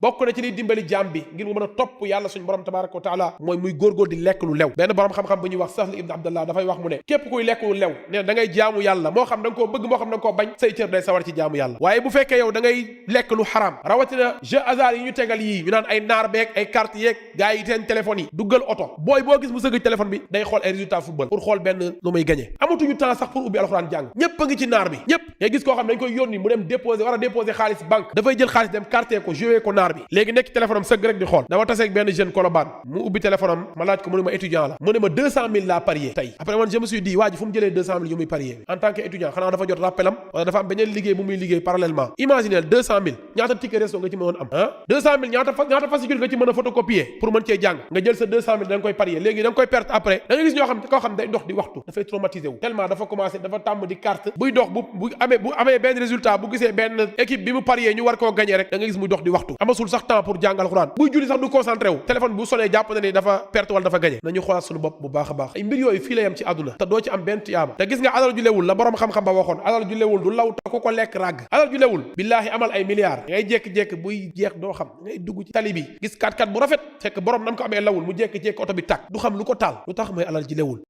bokk na ci liy dimbali jaam bi ngir mu mën a topp yàlla suñu borom tabaraka wa taala mooy muy góorgóor di lekk lu lew. benn borom xam-xam bu ñuy wax Sahl ibn Abdallah dafay wax mu ne képp kuy lekk lu lew nee da ngay jaamu yàlla moo xam da nga koo bëgg moo xam da nga koo bañ say cër day sawar ci jaamu yàlla. waaye bu fekkee yow da ngay lekk lu xaraam rawatina jeu hasard yi ñu tegal yii ñu naan ay naar beeg ay carte yeeg gars yi seen téléphone yi duggal oto booy boo gis mu sëgg téléphone bi day xool ay résultat football pour xool benn lu muy gagné. amatuñu temps sax pour ubbi alxuraan jàng ñëpp a ngi ci naar bi ñëpp ngay gis koo xam dañ koy yónni mu dem déposer war a déposer xaalis banque dafay jël xaalis dem carte ko joué ko naar bi léegi nekk téléphone am sëgg rek di xool. dama taseeg benn jeune Colobane mu ubbi téléphone am ma laaj ko mu ne ma étudiant la mu ne ma 200 000 laa parier tey après man je me suis dit waa ji fu mu jëlee 200 000 yu muy parier en tant que étudiant xanaa dafa jot rappelam wala dafa am beneen liggéey bu muy liggéey parallèlement. imaginez 200 000 ñaata ticket resto nga ci mënoon am ah 200 000 ñaata fascicule nga ci mën a photocopier pour mën cee jàng nga jël sa 200 000 da nga koy parier léegi da nga koy perte après da nga gis ñoo xam koo xam day dox di waxtu dafay traumatisé wu tellement dafa commencé dafa tàmm di carte buy dox bu amee benn résultat bu gisee benn équipe bi mu parier ñu war koo gagner rek da nga gis muy dox di waxtu amasul sax temps pour jàngal Alxuraan buy julli sax du concentré wu téléphone bu sonné jàpp na ni dafa perte wala dafa gagné. nañu xoolaat suñu bopp bu baax a baax ay mbir yooyu fii la yam ci àdduna te doo ci am benn tiyaaba te gis nga alal ju lewul la borom xam-xam ba waxoon alal ju lewul du law te ku ko lekk ràgg alal ju lewul billaahi amal ay milliards ngay jékki-jékki buy jeex doo xam ngay dugg ci tali bi gis 4x4 bu rafet fekk borom nam ko amee lawul mu jékki-jékki oto bi tàkk du xam lu ko taal lu tax mooy alal ji lewul